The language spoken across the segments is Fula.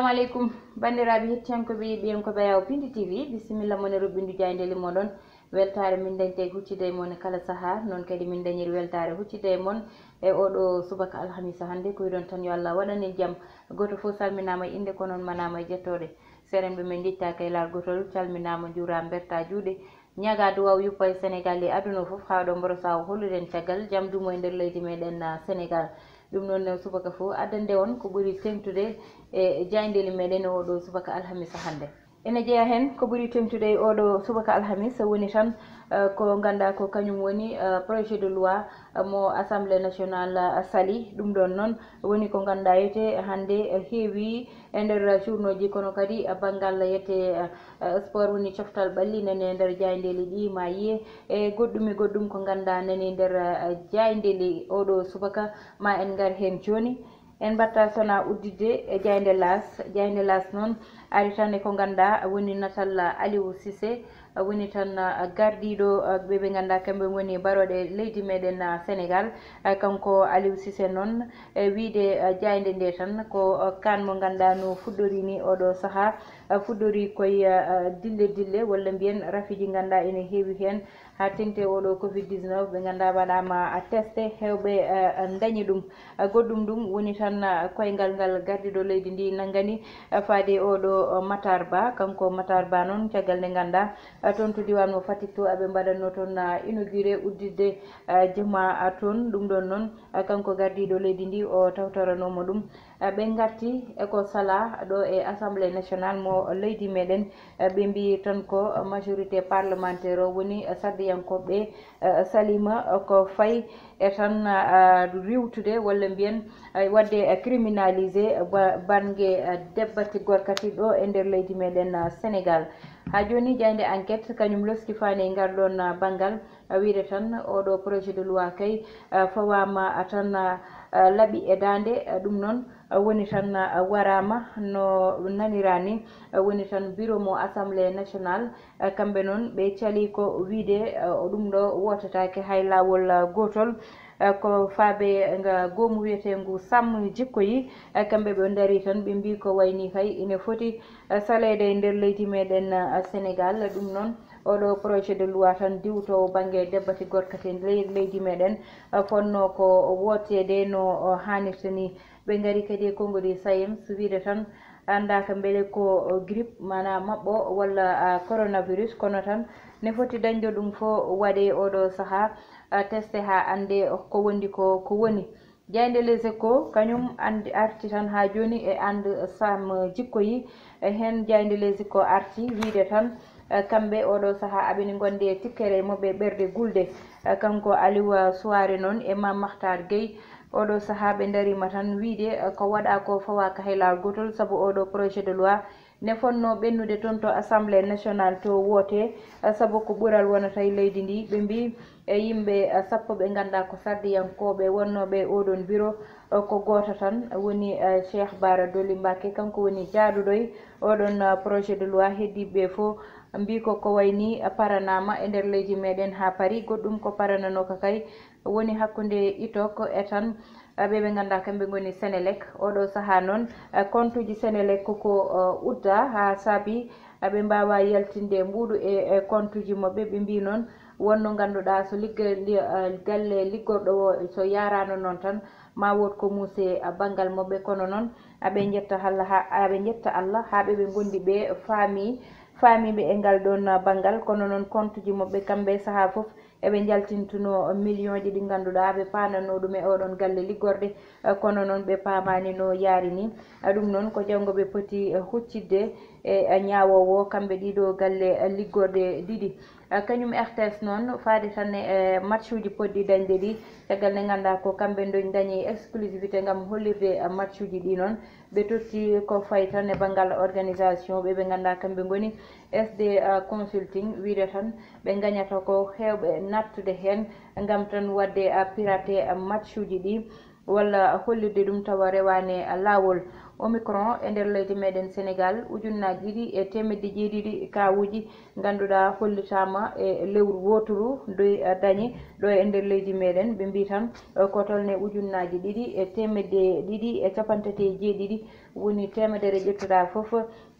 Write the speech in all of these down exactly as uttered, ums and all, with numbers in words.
Aleykum, banndiraaɓe hettiyankooɓe, yiɗiyankooɓe Ayaw Pindi T V, bisimilla mon e roɓɓindu jaayndeeli moɗon. Weltaare min dañtay huccide e mon kala sahaa, noon kadi min dañiri weltaare huccide e mon e oɗo subaka alhamisa hannde. Ko wiɗon tan, yo Allah waɗan en jam. Gooto fof salminaama e innde, ko noon manaama e jettooɗe. Seerenɓe men njettaaka e laal gootol, calminaama, njuuraama, mbertaa juuɗe. Ñagaa duwaaw yuppa e Senegaal e aduna fof, haa ɗo mboro sawo holluɗen caggal jam dumo e nder leydi meɗen, ah, Senegaal. Ɗum noon, eh, subaka fof addande on ko ɓuri teŋtude e jaayndeeli meɗen e oɗo subaka alhamisa hannde. Ene jeyaa heen ko ɓuri teŋtude e oɗo subaka alhamis, woni tan, eh, ko nganndaa ko kañum woni, eh, projet de loi, eh, mo Assemblée nationale, eh, sali. Ɗum ɗoon noon woni ko nganndaa yete hannde, eh, heewi e nder journaux ji, kono kadi, eh, banngal yete, eh, eh, sport woni coftal ɓalli nani e nder jaayndeeli ɗi, ma yiye e goɗɗum e goɗɗum ko nganndaa nani e nder, eh, jaayndeeli oɗo subaka. Ma en ngar heen jooni. En mbaɗta sona udditde e jaaynde Laas. Jaaynde Laas noon ari tan e ko nganndaa woni natal Aliou Cissé, woni tan, ah, gardiiɗo, ah, ɓe ɓe nganndaa kamɓe ngoni barooɗe leydi meɗen, ah, Senegaal. Ah, kanko Aliou Cissé noon, e wiyde, ah, jaaynde nde tan ko, ah, kaan mo nganndaa no fuɗɗori ni oɗo sahaa, ah, fuɗɗori koye, ah, ah, dille dille walla mbiyen rafiji nganndaa ene heewi heen. Haa teŋti oɗo covid dix-neuf, ɓe nganndaa waɗaama, ah, testé, heewɓe, ah, ah, ndañi ɗum. Ah, goɗɗum ɗum woni tan, ah, koyngal ngal gardiiɗo leydi ndi nanngani, ah, faade oɗo, ah, Matar Ba. Kanko Matar Ba noon, caggal nde nganndaa, ah, toon to diiwaan mo Fatick to, aɓe mbaɗatno toon, ah, inauguré udditde, ah, juma, ah, toon. Ɗum ɗoon noon, ah, kanko gardiiɗo leydi ndi o tawtoranoomo ɗum. Ah, ɓe ngarti e ko salaa ɗo e Assemblée nationale mo leydi meɗen. Ah, ɓe mbiyi tan ko majorité parlementaire o woni sardiyankooɓe, ah, saliima ko fayi e tan, ah, riiwtude walla mbiyen, ah, waɗde, ah, criminalisé ba-, bannge, ah, debbati gorkati ɗo e nder leydi meɗen, ah, Senegaal. Haa jooni jaaynde Enquête kañum loski faani e ngal ɗoon, ah, banngal. Ah, wiyde tan oɗo projet de loi kay, ah, fawaama, ah, tan, ah, ah, laɓi e daande, ah, ɗum noon, ah, woni tan, ah, waraama no nanira ni, ah, woni tan bureau mo Assemblée nationale, ah, kamɓe noon ɓe cali ko wiyde, ah, o ɗum ɗo wootataake hay laawol, ah, gootol. Ah, ko faabe nga goomu wiyeteengu Sam Jikkoyi, ah, kamɓe ɓe ndari tan ɓe mbii ko wayni kay ine foti, ah, saleede e nder leydi meɗen, ah, Senegaal. Ɗum noon, oɗo projet de loi tan diwtoowo bannge debbati gorkati ley-, leydi meɗen, ah, fonnoo ko wooteede no, oh, haanirta ni. Ɓe ngari kadi e konngudi SAEMS wiyde tan anndaaka mbele ko, oh, grippe maanaam maɓɓo walla, ah, coronavirus, kono tan ne foti dañde ɗum fof waɗe oɗo sahaa, ah, testé haa annde ko wondi ko, ko woni. Jaaynde Les Échos kañum andi arti tan haa jooni e and Sam Jikkoyi. E heen jaaynde Les Échos arti wiyde tan, eh, kamɓe oɗo sahaa aɓeni ngonde e tikkere e maɓɓe ɓerɗe gulɗe. Eh, kanko Aliou Souaré noon e Mame Makhtar Gueye, oɗo sahaa ɓe ndariima tan wiyde, eh, ko waɗaa ko fawaaka hay laawol gootol, sabu oɗo projet de loi ne fonnoo ɓennude toon to Assemblée nationale to woote, eh, sabu ko ɓural wonata e leydi ndi. Ɓe mbii e yimɓe, eh, sappo ɓe nganndaa ko sardiyankooɓe wonnooɓe e oɗon bureau, eh, ko gooto tan woni, eh, Cheikh Bara Dolly Mbacké, kanko woni jaaduɗo e oɗon, eh, projet de loi. Heddiiɓe ɓe fof mbii ko ko wayni, eh, paranaama e nder leydi meɗen haa paari. Goɗɗum ko parananooka kay woni hakkunde ITOC e tan, eh, ɓe ɓe nganndaa kamɓe ngoni Senelec. Oɗo sahaa noon, eh, kontuuji Senelec ko, ko, eh, uddaa haa saabi, eh, ɓe mbaawaa yaltinde mbuuɗu e, e kontuuji maɓɓe. Ɓe mbii noon wonno ngannduɗaa so ligge-, li-, eh, galle liggorɗo o so yaaraano noon tan ma wood ko muuse, eh, banngal maɓɓe. Kono noon aɓe njetta Allah haa, aɓe njetta Allah haa ɓe ɓe ngondi ɓe faami, faamiiɓe e ngal ɗoon, eh, banngal. Kono noon kontuuji maɓɓe kamɓe sahaa fof eɓe njaltintunoo millionji ɗi ngannduɗaa ɓe paandanno ɗum e oɗon galle liggorɗe, eh, kono noon ɓe paamaani no yaari ni. Eh, ɗum noon ko janngo ɓe poti, eh, huccitde e, eh, ñaawoowo kamɓe ɗiɗo galle, eh, liggorɗe ɗiɗi. Eh, kañum R T S noon faade tan e, eh, matchuuji potɗi dañde ɗi, caggal nde nganndaa ko kamɓe ndoñ dañi exclusivité ngam hollirde, eh, matchuuji ɗi noon. Ɓe totti ko fayi tan e banngal organisation, ɓe ɓe nganndaa kamɓe ngoni S D, ah, Consulting, wiyde tan ɓe ngañata ko heewɓe nattude heen ngam tan waɗde, ah, piraté, ah, matchuuji ɗi walla hollirde ɗum tawa rewaani, ah, laawol. Omicron e nder leydi meɗen Senegal, ujunnaaji ɗiɗi e teemedde jeeɗiɗi kaawuuji ngannduɗaa hollitaama e lewru wooturu doy dañi ɗo e nder leydi meɗen. Ɓe mbii tan, eh, ko tolne ujunnaaji ɗiɗi e teemedde ɗiɗi e capantati e jeeɗiɗi woni teemedere ƴettuɗaa fof,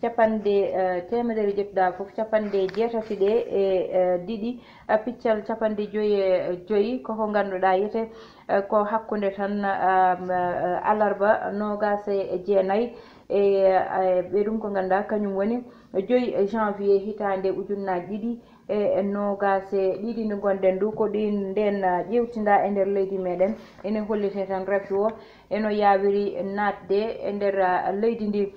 capanɗe, eh, teemedere ƴettuɗaa fof, capanɗe jeetati ɗe e, eh, ɗiɗi, eh, piccal capanɗe joyi e joyi, koko ngannduɗaa yete, eh, ko hakkunde tan, ah, m-, eh, alarba noogaas e jeenayi e, eh, ɓe ɗum ko ngannduɗaa kañum woni joyi janvier hitaande ujunnaaji ɗiɗi e noogaas e ɗiɗi ndi ngonɗen ndu. Ko ɗin nden, ah, ƴeewtinda e nder leydi meɗen. Ene hollitee tan rafi o eno yaawiri naatde e nder, ah, leydi ndi.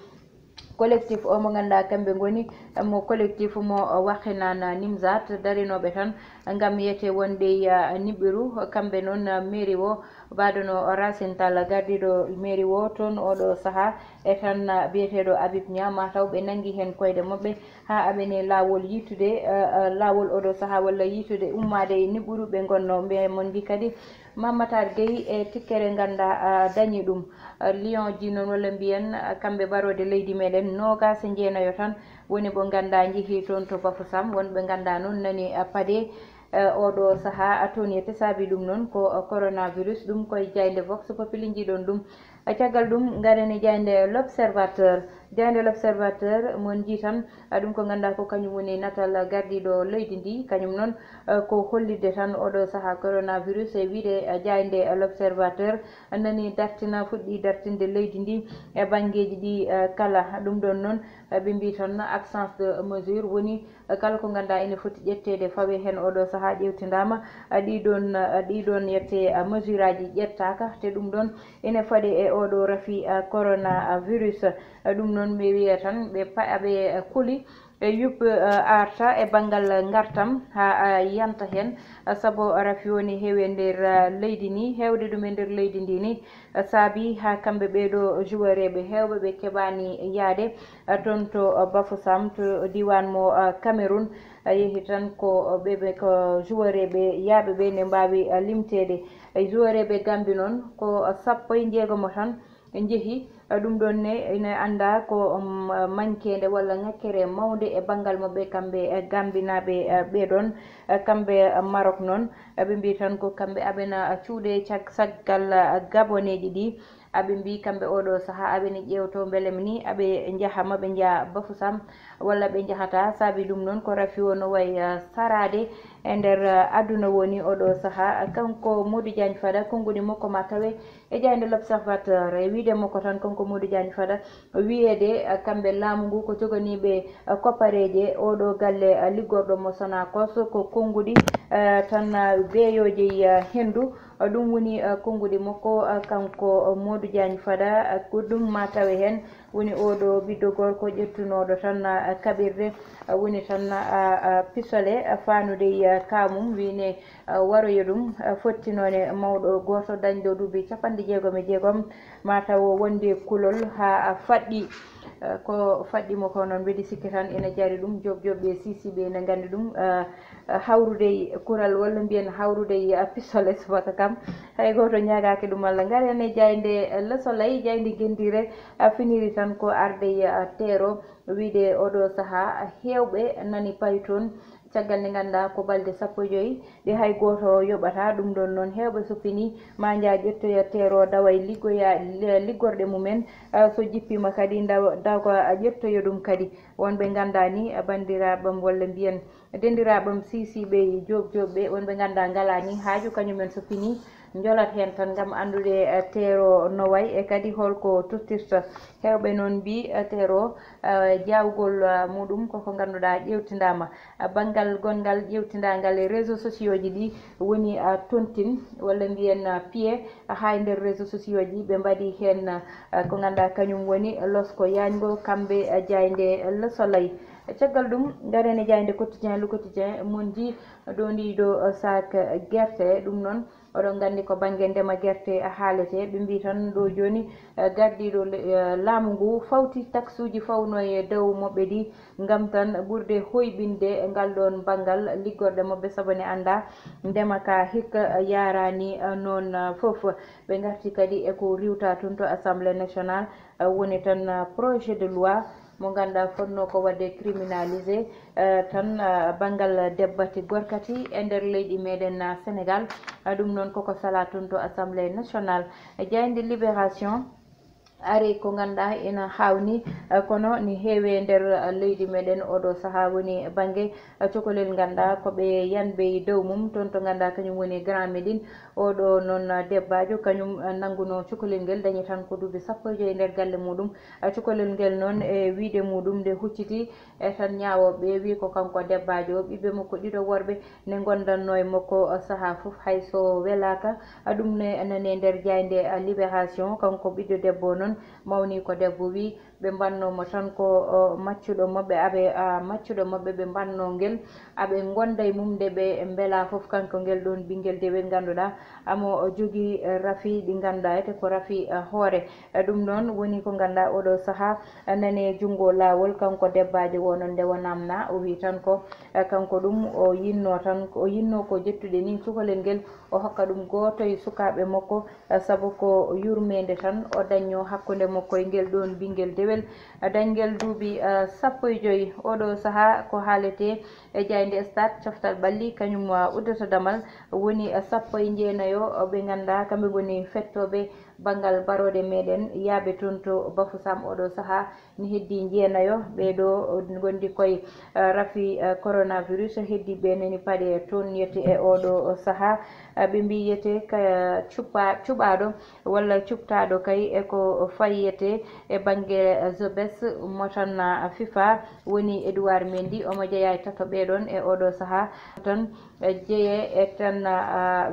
Collectif o mo ngannduɗaa kamɓe ngoni mo collectif mo, ah, Wakhinane Nimzatt darinooɓe tan ngam yete wonde, ah, niɓɓiru. Kamɓe noon, ah, mairie o, baɗono Racine Talla gardiiɗo mairie o toon oɗo sahaa e tan, ah, biyeteeɗo Habib Niang, mataw ɓe nanngi heen koyɗe maɓɓe haa aɓene laawol yiytude, ah, ah, laawol oɗo sahaa walla yiytude ummaade e niɓɓiru ɓe ngonno. Ɓe mon mbii kadi Mame Matar Gueye e tikkere ngannduɗaa, ah, dañi ɗum. Ah, Lion ji noon walla mbiyen, ah, kamɓe barooɗe leydi meɗen noogaas e jeenayo tan woni ɓe ngannduɗaa njehii toon to Bafoussam, wonɓe ngannduɗaa noon nani, ah, paade, eh, oɗo sahaa, a toon yette saabi ɗum noon ko, eh, coronavirus, ɗum koye jaaynde Vox Populi njiiɗon ɗum. Eh, caggal ɗum, ngaren e jaaynde L'Observateur. Jaaynde L'Observateur, mon njii tan, eh, ɗum ko ngannduɗaa ko kañum woni natal gardiiɗo leydi ndi, kañum noon, eh, ko hollitde tan oɗo sahaa coronavirus e wiyde, eh, jaaynde L'Observateur nani dartina, fuɗɗii dartinde leydi ndi e banngeeji ɗi, eh, kala. Ɗum ɗoon noon, eh, ɓe mbii tan absence de mesure woni kala ko ngannduɗaa ene foti ƴetteede fawe heen oɗo sahaa ƴeewtindaama, a, ɗiɗon, a, ɗiɗon yette, a, mesure aji ƴettaaka, te ɗum ɗoon ene faɗe e oɗo rafi, a, coronavirus. A, ɗum noon ɓe wiya tan ɓe pa-, ɓe, a, kuli e yuɓɓe, a, arta e banngal ngartam haa, a, yanta heen, a, sabu rafi woni heewi e nder, a, leydi ni, heewde ɗum e nder leydi ndi ni, a, saabi haa kamɓe ɓeeɗo joueureɓe heewɓe ɓe keɓaani yahde, a, toon to, a, Bafoussam to diiwaan mo, a, Cameroun. A, yehi tan ko, a, ɓe, ɓe ko joueureɓe yahɓe ɓe nde mbaawi, a, limteede. E joueureɓe Gambie noon ko, a, sappo e jeegomo tan njehi. A, ɗum ɗoon ne ene anndaa ko, um, mankeende walla ŋakkere mawnde e banngal maɓɓe kamɓe, a, Gambinaaɓe, a, ɓee ɗoon. A, kamɓe, a, Maroc noon, a, ɓe mbii tan ko kamɓe aɓena, a, cuuɗe cag-, caggal, a, Gaboneeji ɗi. Aɓe mbii kamɓe oɗo sahaa aɓene ƴeewto mbele ni aɓe njaha ma ɓe njaha Bafoussam walla ɓe njahataa. Saabi ɗum noon ko rafi o no wayi, ah, saraade e nder, ah, aduna woni oɗo sahaa. Kanko Modou Diagne Fada, konnguɗi makko ma tawe e jaaynde L'Observateur. E wiyde makko tan, kanko Modou Diagne Fada, wiyeede, ah, kamɓe laamu ngu ko joganiiɓe, ah, koppareeje oɗo galle, ah, liggorɗo mo Sonacos, ko konnguɗi, ah, tan, ah, beeyooje, ah, henndu. Ɗum woni, eh, konnguɗi makko, eh, kanko, eh, Modou Diagne Fada, eh, ko ɗum ma tawe heen woni oɗo ɓiɗɗo gorko ƴettunooɗo tan, eh, kaɓirɗe, eh, woni tan, eh, eh, pistolet, eh, faanude, eh, kaamum, wiine, eh, waroyo ɗum, eh, fottinoone mawɗo gooto dañɗo duuɓi capanɗe jeegom e jeegom, ma taw wonde kulol haa, eh, faɗɗi. Eh, ko faɗɗi mo ko noon, mbeɗi sikki tan ene jari ɗum, joɓ joɓ ɓe sisi ɓe ene nganndi ɗum, eh, hawrude e kural walla mbiyen hawrude e, a, pistolet subaka kam. Hay gooto ñaagaaki ɗum Allah. Ngaren e jaaynde, eh, Le Soleil, jaaynde ngenndire, a, finiri tan ko arde e, a, teero wiyde oɗo sahaa, a, heewɓe nani payi toon. Caggal nde ngannduɗaa ko balɗe sappo e joyi ɗe hay gooto yoɓataa. Ɗum ɗoon noon heewɓe so fini ma njaha ƴettoya teero dawa e liggoya, le-, liggorɗe mumen. A, so jippiima kadi ndawa, dawa a ƴettoya ɗum kadi. Wonɓe nganndaa ni, a, banndiraaɓam walla mbiyen denndiraaɓam siisiiɓe e joop joop ɓe, wonɓe nganndaa ngalaa ni haaju, kañumen so fini njolat heen tan ngam anndude, eh, teero no wayi e kadi holko tottirta. Heewɓe noon mbii, eh, teero, eh, jaawgol, eh, muɗum koko ngannduɗaa ƴeewtindaama. Eh, banngal gonngal ƴeewtindaangal e réseaux sociaux ji ɗi woni, eh, tontine walla mbiyen, eh, piye, eh, haa e nder réseaux sociaux ji ɓe mbaɗi heen, eh, ko ngannduɗaa kañum woni losko yaañgo kamɓe, eh, jaaynde Le Soleil. Caggal ɗum, ngaren e jaaynde Quotidien, Le Quotidien, mon njii ɗo ndi ɗo, eh, saak, eh, gerte, ɗum noon, Oɗon nganndi ko bannge ndema gerte haalete. Ɓe mbii tan ɗo jooni, eh, gardiiɗo le-, eh, laamu ngu fawti taksuuji fawno e dow moɓɓe ɗi, ngam tan ɓurde hoyɓinde ngal ɗoon banngal liggorɗe moɓɓe, sabu ne annda ndema ka hikka yaaraani, eh, noon, eh, fof. Ɓe ngarti kadi e ko riwta toon to Assemblée nationale, eh, woni tan, eh, projet de loi mo ngannduɗaa fotnoo ko waɗde criminalisé, eh, tan, eh, banngal debbati gorkati e nder leydi meɗen, eh, Sénégal. Eh, ɗum noon koko sala toon to Assemblée nationale. Jaaynde Libération ari ko ngannduɗaa ina haawni, eh, kono ni heewi e nder, eh, leydi meɗen oɗo sahaa woni bannge, eh, cukalel ngannduɗaa ko ɓe yanɓe e dow mum toon to ngannduɗaa kañum woni Grand Médine. Oɗo noon, eh, debbaajo kañum, eh, nanngunoo cukalel ngel dañi tan ko duuɓi sappo e joyi e nder galle muɗum. Eh, cukalel ngel noon e wiide muɗum nde hucciti, e tan ñaawooɓe ɓe wi ko kanko debbaajo o, ɓiɓɓe makko ɗiɗo worɓe ne ngondanno e makko, eh, sahaa fof, hay so welaaka. Ah, ɗum ne nani e nder jaaynde, ah, Libération. Kanko ɓiɗɗo debbo o noon mawni ko debbo wi ɓe mbanno mo tan ko, oh, maccuɗo maɓɓe, aɓe, ah, maccuɗo maɓɓe ɓe mbanno ngel, aɓe ngonda e mum nde ɓe mbela fof kanko ngel ɗoon ɓinngel dewel ngannduɗaa amo o jogii, eh, rafi ɗi ngannduɗaa ete ko rafi, eh, hoore. Eh, ɗum noon woni ko ngannduɗaa oɗo sahaa, eh, nani e junngo laawol kanko debbaajo o noon nde o namna o wi tan ko, eh, kanko ɗum o yinno tan, o yinno ko jettude ni cukalel ngel o hokka ɗum gooto e sukaaɓe makko, eh, sabu ko yurmeende tan o dañño hakkunde makko e ngel ɗoon ɓinngel dewel, eh, dañgel duuɓi, eh, sappo e joyi. Oɗo sahaa ko haalete e jaaynde Stade, coftal ɓalli kañum, eh, uddata damal woni, eh, sappo e njeenayo, eh, ɓe ngannduɗaa kamɓe ngoni fettooɓe banngal barooɗe meɗen yaaɓe toon to Bafoussam oɗo sahaa. Ni heddi njeenayo ɓeeɗo ngondi koye, eh, rafi, eh, coronavirus. Heddi ɓe nani paɗe toon yete e oɗo sahaa. Eh, ɓe mbii yete ka cuɓa-, cuɓaaɗo walla cuɓtaaɗo kay e ko fayete e bannge, eh, Zobes mo tan, eh, FIFA woni Edouard Mendy. Omo jeyaa e tato ɓeeɗoon e oɗo sahaa tan, eh, jeye e tan, ah,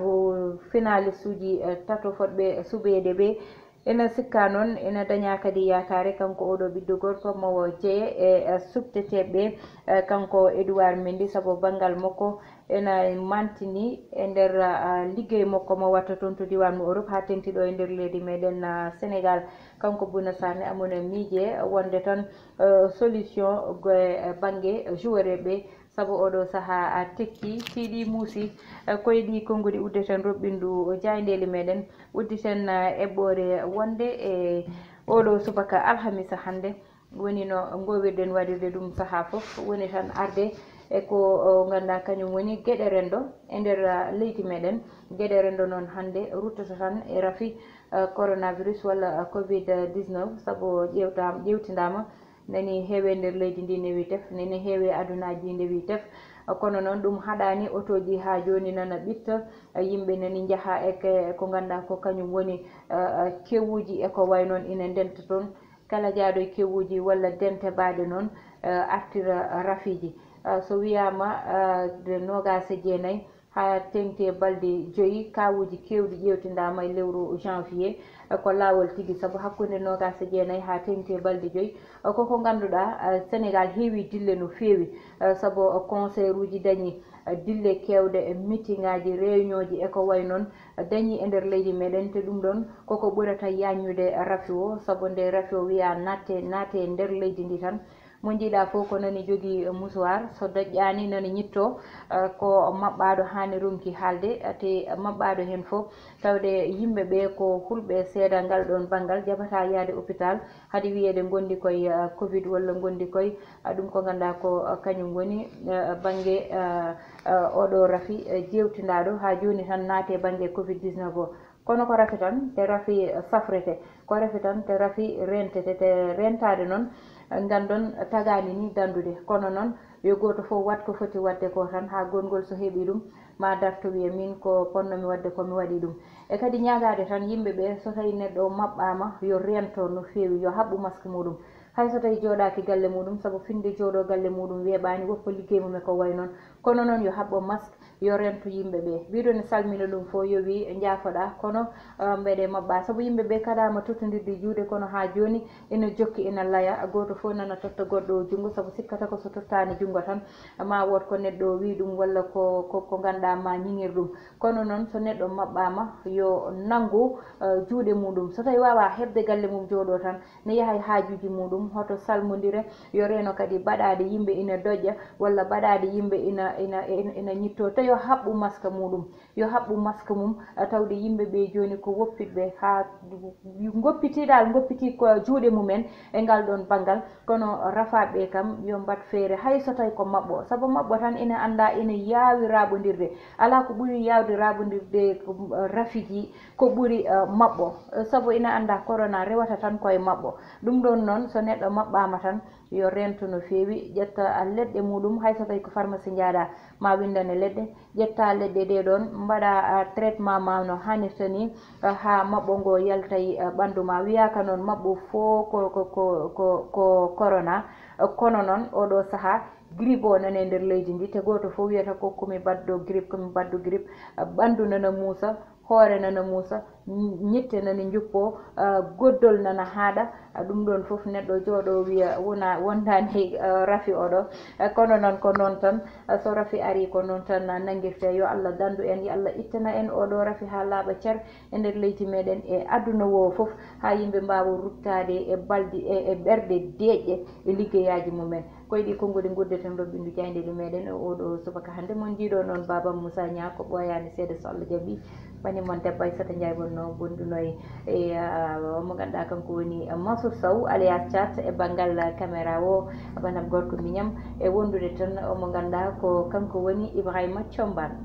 finalistuuji, eh, tato fotɓe suɓeede ɓe. Ina sikka noon, ina daña kadi yaakaare kanko oɗo ɓiɗɗo gorko mo jeye e, eh, suɓteteeɓe, eh, kanko Edouard Mendy, sabu banngal makko ina mantini e nder, ah, liggey makko mo watta toon to diiwaan mo Europe haa teŋti ɗo e nder leydi meɗen, ah, Sénégal. Kanko Bouna Sarr ne amuna miije wonde tan, eh, solution go e bannge joueur ɓe, sabu oɗo sahaa a tekki, tiiɗi muusi, eh, koye ɗi konnguɗi uddeten roɓɓindu jaayndeeli meɗen, udditen, eh, eɓɓoore wonde e oɗo subaka alhamisa hannde. Woni no ngowirɗen waɗirde ɗum sahaa fof, woni tan arde e ko, o, ngannduɗaa kañum woni geɗe renndo e nder, ah, leydi meɗen. Geɗe renndo noon hannde ruttata tan e rafi, ah, coronavirus walla, ah, covid dix-neuf, sabu ƴeewta-, ƴeewtindaama nani heewe nder leydi ndi newi tef, nani heewe adunaaji ndi newi tef. Ah, kono noon ɗum haɗaani otooji haa jooni nana ɓitta, ah, yimɓe nani njaha e ke-, ko ngannduɗaa ko kañum woni, ah, ah, kewuuji e ko way noon ina ndenta toon. Kala jaaɗo e kewuuji walla dente baaɗe noon, eh, artira rafiiji. Eh, so wiyaama, eh, de noogaas e jeenayi haa teŋti e balɗe joyi, kaawuuji keewɗi ƴeewtindaama e lewru janvier, eh, ko laawol tigi, sabu hakkunde noogaas e jeenayi haa teŋti e balɗe joyi, eh, koko ngannduɗaa, eh, Sénégal heewi dille no feewi, eh, sabu, eh, conseil uji dañi, eh, dille keewɗe, eh, meeting aji, réunion ji e ko way noon, dañi e nder leydi meɗen, te ɗum ɗon koko ɓurata yaññude rafi o, sabu nde rafi o wiya natte, naate e nder leydi ndi tan. Mo njiɗa fof ko nani jogii musuwaar, so doƴƴaani nani ñitto, eh, ko maɓɓaaɗo haani ronki haalde, te maɓɓaaɗo heen fof, tawde yimɓe ɓe ko hulɓe seeɗa ngal ɗon banngal, jaɓata yahde hôpital, hade wiyeede ngondi koye, eh, covid walla ngondi koye, eh, ɗum ko ngannduɗaa ko, eh, kañum woni, eh, bannge, eh, eh, oɗo rafi, eh, jeewtindaaɗo haa jooni tan naate bannge covid dix-neuf o. Kono ko rafi tan te rafi safrete, ko rafi tan te rafi rentete, te rentaade noon, eh, nganndon tagaani ni danndude. Kono noon yo gooto fof waɗ ko foti waɗde ko tan haa goɗngol so heɓii ɗum, ma darto wiya min ko ponnomi waɗde ko mi waɗi ɗum. E kadi ñaagaade tan yimɓe ɓe so tawi neɗɗo o maɓɓaama yo rento no feewi, yo haɓɓu masque muɗum. Hay so tawi jooɗaaki galle muɗum, sabu finde jooɗo galle muɗum weeɓaani, woppa liggey mum e ko way noon, Kono noon yo haɓɓo masque, yo rento yimɓe ɓe. Mbiɗo ne salmina ɗum fof, yo wi njaafoɗa, kono eh, mbeɗe maɓɓa. Sabu yimɓe ɓe kaɗama tottodirde juuɗe, kono haa jooni ina jokki, ina laya. Gooto fof nana totta goɗɗo o junngo, sabu sikkata ko so tottaani junngo tan, ma wood ko neɗɗo o wi ɗum, walla ko, ko, ko ngannduɗaa ma ñiŋir ɗum. Kono noon, so neɗɗo maɓɓaama, yo nanngu eh, juuɗe muɗum. So tawi waawa heɓde galle mum jooɗo tan, ne yaha e haajuuji muɗum, hoto salmondire, yo reeno kadi baɗaade yimɓe ina doƴƴa, walla baɗaade yimɓe ina, ina, ina, ina ñitto, te yo haɓɓu maska muɗum. Yo haɓɓu maska mum, eh, tawde yimɓe ɓe jooni ko woppitɓe, haa ngoppiti dal, ngoppiti ko juuɗe mumen e ngal ɗon banngal. Kono rafaaɓe kam, yo mbaɗ feere, hay so tawi ko maɓɓo. Sabu maɓɓo tan ina annda, ina yaawi raɓondirde. Alaa ko ɓuri yaawde raɓondirde ko, eh, rafiji, ko ɓuri eh, maɓɓo. Eh, sabu ina annda corona rewata tan koye maɓɓo. Ɗum ɗon noon, so neɗɗo maɓɓaama tan, yo rento no feewi, ƴetta leɗɗe muɗum, hay so tawi ko pharmacie njaaɗa, ma winndane leɗɗe, ƴetta leɗɗe ɗe ɗon, mbaɗa ah, traitement ma no hannirta ni, ah, haa maɓɓo ngo yalta e ah, ɓanndu ma. Wiyaaka noon maɓɓo fof ko, ko, ko, ko, ko corona. Ah, kono noon oɗo sahaa grippe o nana e nder leydi ndi, te gooto fof wiyata ko komi baɗɗo grippe, komi baɗɗo grippe. Ah, ɓanndu nana muusa, hoore nana muusa, ñitte nana njuppo, ah, goddol nana haaɗa. Ah, ɗum ɗon fof neɗɗo jooɗo wiya wona, wondaani ah, rafi oɗo. Ah, kono noon ko noon tan, ah, so rafi ari ko noon tan ah, nanngirte. Yo Allah danndu en, yo Allah ittana en oɗo rafi haa laaɓa cer e nder leydi meɗen e aduna o fof, haa yimɓe mbaawa ruttaade e balɗe, e, e ɓerɗe deeƴɗe e liggeyaaji mumen. Ko e ɗi konnguli nguddeten roɓɓindu jaayndeeli meɗen e oɗo subaka hannde. Mon njiiɗo noon Baba Moussa Niang, ko ɓooyaani seeɗa so Allah jaɓi. Bani mon debbo Aissata Ndiaye wonno bonduno e, e, ah, mo ngannduɗaa kanko woni Mansour Sow alias Thiat e banngal caméra o, banam gorko miñam e wondude tan mo ngannduɗaa ko kanko woni Ibrahima Thiombane.